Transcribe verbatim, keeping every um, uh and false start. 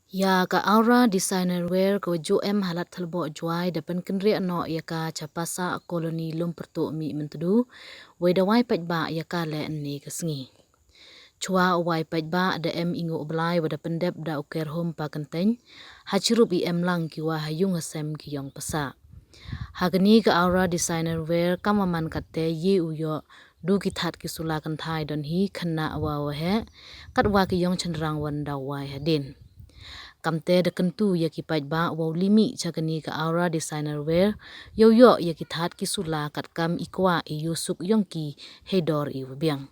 Ya ka Aura Designer Wear ka wa ju em ha Lad Thalboh Jowai da pynkynriah noh ya ka cha Pasah Colony Lumpyrtuh Mihmyntdu, wei da wai paidbah ya ka leh ynne ka sngi. Chwa u wai paidbah da em i ngu u Blai wa da pyndep da u Kerhum Pakyntein, ha chirup i em lang ki wa ha yung ha sem ki yong Pasah. Ha kani ka Aura Designer Wear kam wa man katte ye u yoh du ki thad ki sula kynthai don hi khynnah wa waheh, kat wa ki yong chynrang wan da wai hadien. Kamte da kyntu ya ki paidbah wow li mih cha kani ka Aura Designer Wear, yow yoh ya ki thad ki sula kat kam i kwah i yow suk yong ki hei dor i wa biang.